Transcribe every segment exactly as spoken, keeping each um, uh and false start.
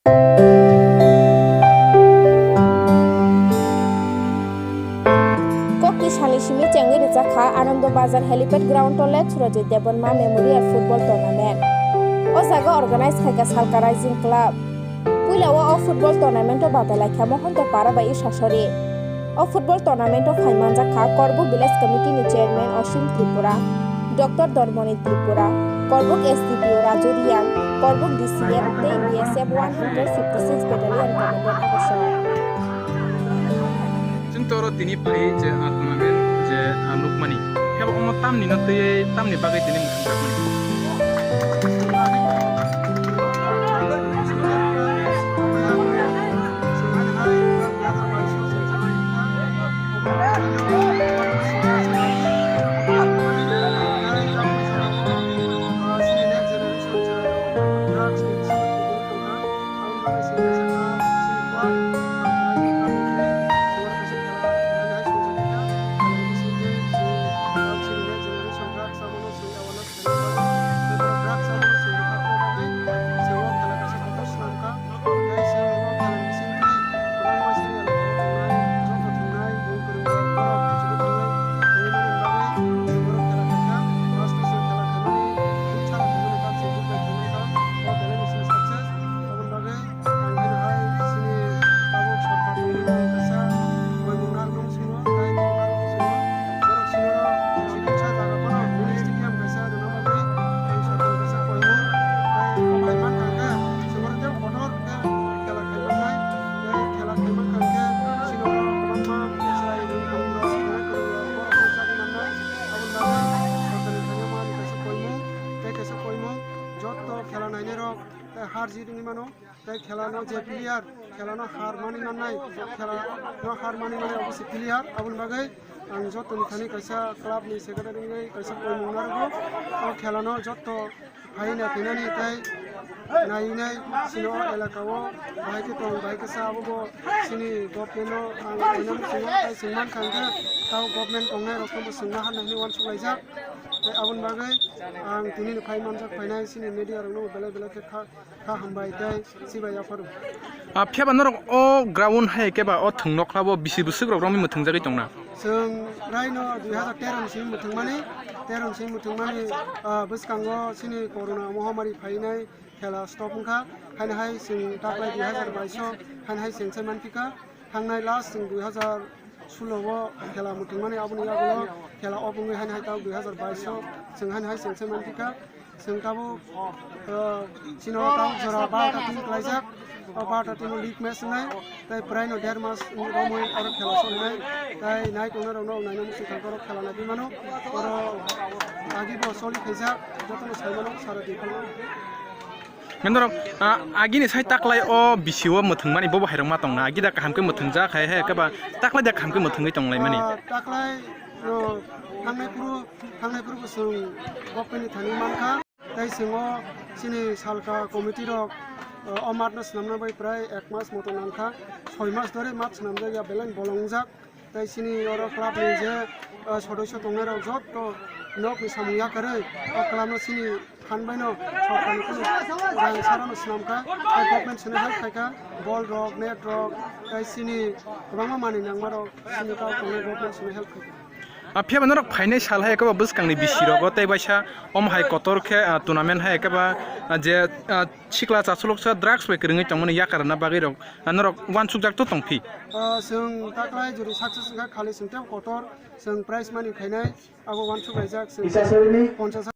Kokti sani simi chengwi rijak kha Anando Bazar Helipad Ground o le Surajit Debbarma Memorial Football Tournament. O jaga organize khaikha Salka Rising Club. Puila o, o football tournament o badalai kha Mohanta Para bai Ishashori. O football tournament o phai manjak kha Korbuk Village Committee ni Chairman Osim Tripura, Doctor Dormoni Tripura, Korbuk S D P O Raju Riang, Korbuk D C M tei B S F one hundred fifty six Battalion Commandant Officer. Chwng toro tini phai je, ah, tournament je, ah, nukmani. Hebo omo tamni no twi tamni bagwi tini mwthangjakmani. Jotto khela nainai rok tei har jit wngwi mano. Tei khelano je player, khelano har mani mannai, khelano har mani mannai obo se player. Aboni bagwi ang jottoni thani kaisa club ni secretary wngwi kaisa koimung narwgo. O khelano jotto phaina phinani tei nainai chini o elaka o bahai khe tong, bahai khe sa, abobo chini government no ang kainwi muchungo. Tei chwng mankha hwnkhe tao government tongnai rokno bo chwngma hano hinwi uansuk laijak. Tei aboni bagwi ang tini ni phai manjak phainai chini media rokno belai belai khe kha. Kha hambai tei chibai yapharo. Ah, phiya ba norok o ground hai khe ba o thwng nokla bo bisi bwswk rok romwi mwthwngjagwi tongna? Chwng raino dui hazar tero ni simi mwthwngmani, tero ni simi mwthwngmani, ah, bwskango chini corona mohamari phainai khela stop wngkha. Haino hai chwng taklai dui hazar baiso haino hai chwng sai manphika. Thangnai last chwng dui hazar sulo o khela mwthwngmani, aboni yagulo khela off wngwi haino hai tabuk dui hazar baiso chwng haino hai chwng sai manphika. Chwng tabuk, uh, chini o tabuk jora barota team kwlaijak. O barota team o league match wngnai. Tei prai no der mas romwi oro khela solinai. Tei nai tongnai rokno naina muchung thangkhe oro khela naiwi mano. Oro agi bo soli khaijak, jotono sai mano sara di phano. Norok, ah, agini sai taklai o bisi o mwthwngmani bobo hairok ma tongna, agi da kaham khe mwthwngjak hai, hai khe ba taklai da kaham khe mwthwngwi tonglaimani. Ah, taklai, no, thangnai phuru, thangnai phuru bo chwng government ni thani mankha. Tei chwng o chini salka committee rok, ah, o mat no swnamna bai prai ek mas moto nangkha, soi mas dhori mat swnamjak ya beleng bolong wngjak. Tei chini oro club ni je, ah, sodoisyo tongnai rok jotto nok ni samung yakarwi o club no chini phan bai no sorkar ni kunu rang sara no swnam kha, tei government sini help khai kha, ball rok, net rok, tei chini kwbangma manwi nangma rok chini kok tongnai government sini help khai kha. Ah, phiya ba norok phainai sal hai khe ba bwskang ni bisi rogo tei baisa omo hai kotor khe, ah, tournament hai khe ba, ah, je, ah, sikla chasulok sa drugs bai kwrwngwi tongmani yakar rwna bagwi rok, ah, norok uansukjak to tongphi. Ah, chwng taklai jori success wngkha khali chwng tei kotor chwng prize money khainai abo uansuk laijak chwng ponchas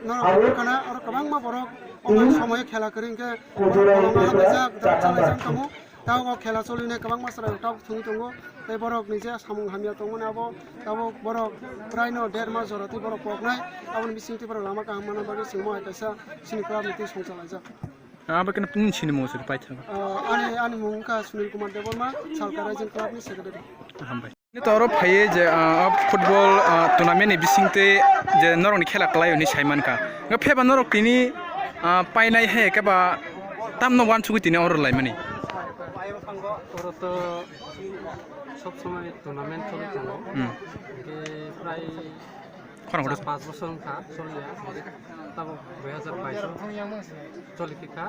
norok khana oro kwbangma borok omo hai somoyo khela kwrwi hwnkhe borok bolongma hamlaijak drugs chalaijak tongo. Tabuk o khela cholinai kwbangma chwrai rok tabuk thwngwi tongo tei borok ni je samung hamya tongmani abo tabuk borok prai no der mas jora twi borok koknai aboni bising twi borok lama kaham manna bagwi chwng mo hai kaisa chini club ni twi song chalaijak. Abo khe nini sinimung se paithak. Ah, ani, ani mung wngkha Sunil Kumar Debbarma, Salka Rising Club ni secretary. Hambai. Nini to oro phaiwi je, ah, football, ah, tournament ni bisingtwi je norokni khela kwlai hwnwi sai mankha. Hwnkhe pheba norok tini, ah, painai hai khe ba tamno uansugwi tini oro laimani? Oro to sob somoi tournament choli tongo. Hmm. Hwnkhe prai Khorang kotor. Char panch bochor wngkha choliya, tabuk dui hazar baish o choli kha.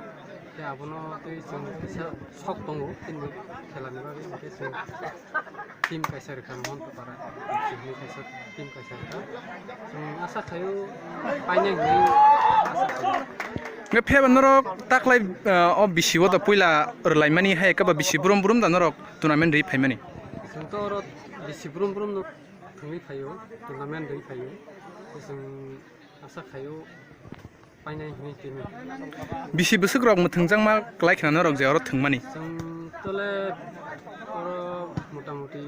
Khe abono tei chwng kisa sok tongo, tini khela ni bagwi, hwnkhe chwng team kaisa rwkha Mohantapara, chini kaisa team kaisa rwkha. Chwng asa khaio painai hinwi asa khaio. Hwnkhe phiyaba norok taklai, ah, o bisi o da puila rwlaimani hai khe ba bisi brum brum da norok tournament rwi phaimani? Chwng to oro bisi brum brum no thwngwi phaio, tournament rwi phaio. Chwng asa khaio painai hinwi tini. Bisi bwswk rok mwthangjakma kwlai khna norok je oro thwngmani? Chwng tole oro motamuti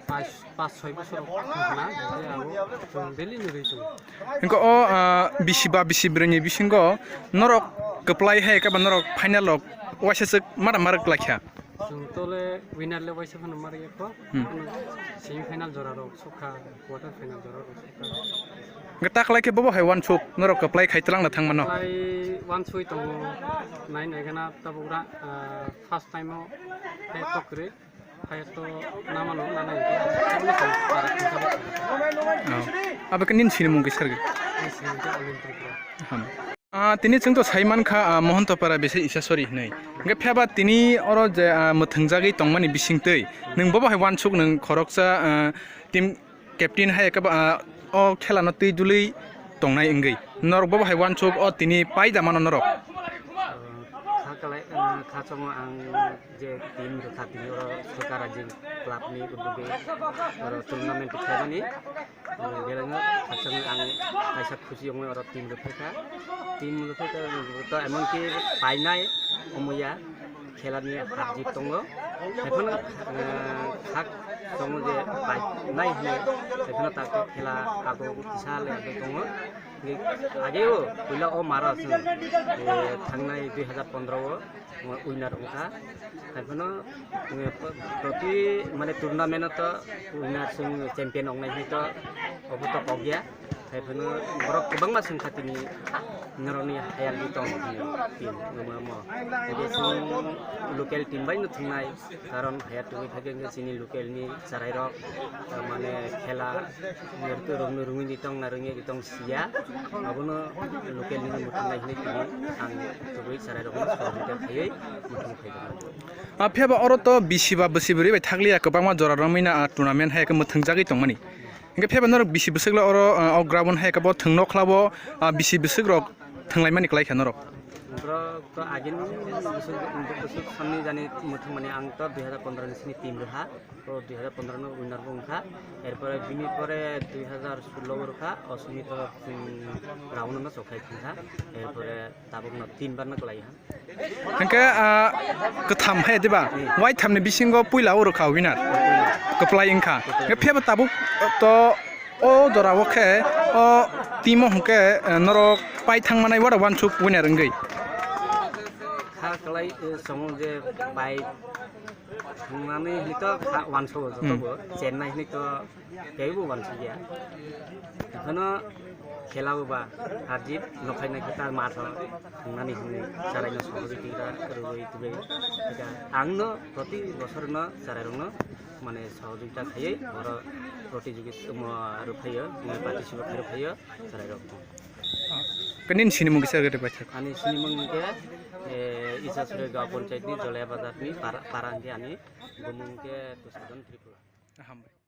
pas, pas soi bosor wngkha na, je abo chwng daily nugwi tongo. Hwnkhe o, ah, bisi ba bisi brwi ni bisingo norok kwplai hai khe ba norok final rok waisa swk mada marak kwlai kha? Chwng tole winner le waisa phano marak ya kho. Hmm. Semi final jora rok sokha, quarter final jora rok sokha. Hwnkhe taklai khe bobo hai uansuk norok kwplai khai twlangna thangmano? Kwplai uansugwi tongo, nai nai gana tabuk ra, ah, first time o hai to kwrwi, hai to namano nanai hwnkhe, tabukno chwng para thangkha. Oh. Abo khe nini sinimung khe sargwi? Nini sinimung khe Alvin Tripura. Ham. Ah, tini chwng to sai mankha, ah, Mohantapara bisi Isasori hinwi. Hwnkhe phiyaba tini oro je, ah, mwthwngjagwi tongmani bisingtwi, nwng bobo hai uansuk nwng khoroksa, ah, team captain hai khe ba, ah, o khela no twi dului tongnai wngwi. Norok bobo hai uansuk o tini pai da mano norok? Kha kalai, ah, kha chongo ang je team rwkha tini oro Sorkar Rajin club ni udugi oro tournament khlaimani. Belai no khakchangwi ang kaisa khusi wngwi oro team rwphaikha. Team rwphaikha to emonki painai omoya khela ni har jit tongo. Haiphano, eh, khak tongo je painai hinwi. Haiphano tak khela ago kisa le ago tongo. Ageo puila o maro chwng, eh, thangnai dui hazar pondro o. Winner wngkha. Haiphano, eh, proti, mane, tournament o to winner chwng champion wngnai hinwi to obo to kok ya. Haiphano borok kwbangma swngkha tini norokni hayalwi tong hinwi team wngma omo. Haikhe chwng local team bai no thwngnai, karon hayat tongwi phaikhe chini local ni chwrairok, mane, khela rwngwi tong na rwngya tong siya, abono local ni muthung nai hinwi tini ang tubui chwrairokno sohorjagita khaiwi muthung khaijak. Ah, phiya ba oro to bisi ba bwswi bwrwi bai thakliya, kwbangma jora romwi na, ah, tournament hai khe muthung jagwi tongmani. Hingkhe phiya ba norok bisi bwswk le oro, ah, o ground hai khe bo thwng nokla bo, ah, bisi bwswk rok thwnglaimani kwlai kha norok. Borok to agini bwswk, bwswk samni jani muthung mani ang to dui hazar pondro ni sini team rwha. O dui hazar pondro no winner bo wngkha. Erpore bini pore dui hazar sullo o rwkha, o simi to, um, round no chokhai thangkha. Erpore tabuk no tin bar no kwlai ha. Hingkhe, ah, kwtham hai diba? Hmm. Waitham ni bisingo puila o rwkha winner. Kwplai wngkha. Kwplai. Hingkhe phiyaba tabuk to o jora o khe o team o hingkhe, eh, norok pai thangmanai wara wansuk winner wngwi. Kha kwlai, eh, chwng je pai Thwngnani hinwi to kha-, uansukgo jotobo, hmm, chennai hinwi to teibo uansukya. Ekheno khela bo ba harjit nokhai nai khe ta matho thwngnani hinwi chwraino sohojogita rwui tubui. Ang no proti bosor no chwrairokno mane sohojogita khaiwi oro protijogita rwphaio, participate khairokphaio chwrairokno. Khe nini sinimung kisa gede paithak? Ani sinimung hwnkhe, eh, Isasuri gaon panchayat ni Jolai Bazar ni para, para hwnkhe ani bumung hwnkhe Tusudon Tripura. Hambai.